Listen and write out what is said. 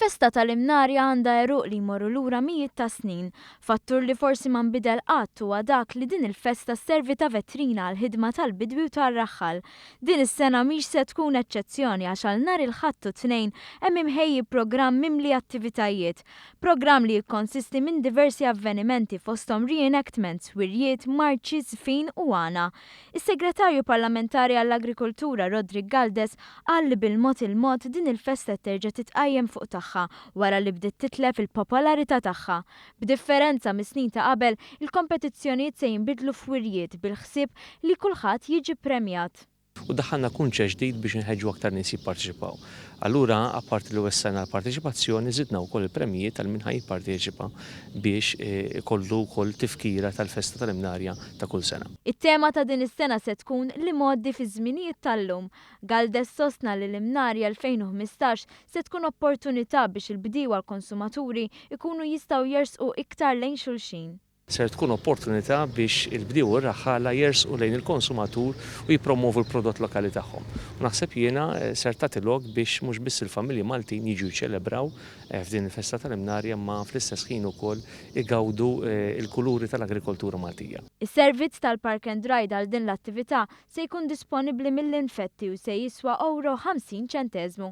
Il-festa tal-Imnarja għandha għeruq li jmorru lura mijiet ta' snin. Fattur li forsi ma nbidel qatt huwa dak li din il-festa sservi ta' vetrina għall-ħidma tal-bidwi u tar-raħħal. Din is-sena mhix se tkun eċċezzjoni għax għal nhar il-Ħadd u t-Tnejn hemm imħejji programm mimli attivitajiet. Programm li jikkonsisti minn diversi avvenimenti fosthom re-enactments, wirjiet, marċi, żfin u għana. Is-Segretarju Parlamentari għall-Agrikultura Roderick Galdes qal li bil-mod il-mod din il-festa qed terġa' titqajjem fuq tagħha wara li bdiet titlef il-popolarità tagħha. B'differenza mis-snin ta' qabel, il-kompetizzjonijiet se jinbidlu f'wirjiet bil-ħsieb li kulħadd jiġi ppremjat. U daħħalna kunċett ġdid biex inħeġġu aktar nies jipparteċipaw. Allura, apparti li wessajna l-parteċipazzjoni, żidna wkoll il-premjijiet għal min ħa jipparteċipa biex ikollu wkoll tifkira tal-festa tal-Imnarja ta' kull sena. It-tema ta' din is-sena se tkun L-imgħoddi fiż-żminijiet tal-lum. Galdes sostna li l-Imnarja 2015 se tkun opportunità biex il-bdiewa u l-konsumaturi jkunu jistgħu jersqu iktar lejn xulxin. Ser tkun opportunità biex il-bdiewa u r-raħħala jersqu lejn il-konsumatur u jippromwovu l-prodott lokali tagħhom. U naħseb jiena ser tagħti lok biex mhux biss il-familji Maltin jiġu jiċċelebraw f'din il-festa tal-Imnarja imma fl-istess ħin ukoll igawdu l-kuluri tal-agrikoltura Maltija. Is-servizz tal-Park and Ride għal din l-attività se jkun disponibbli mill-Infetti u se jiswa ewro 50 ċenteżmu.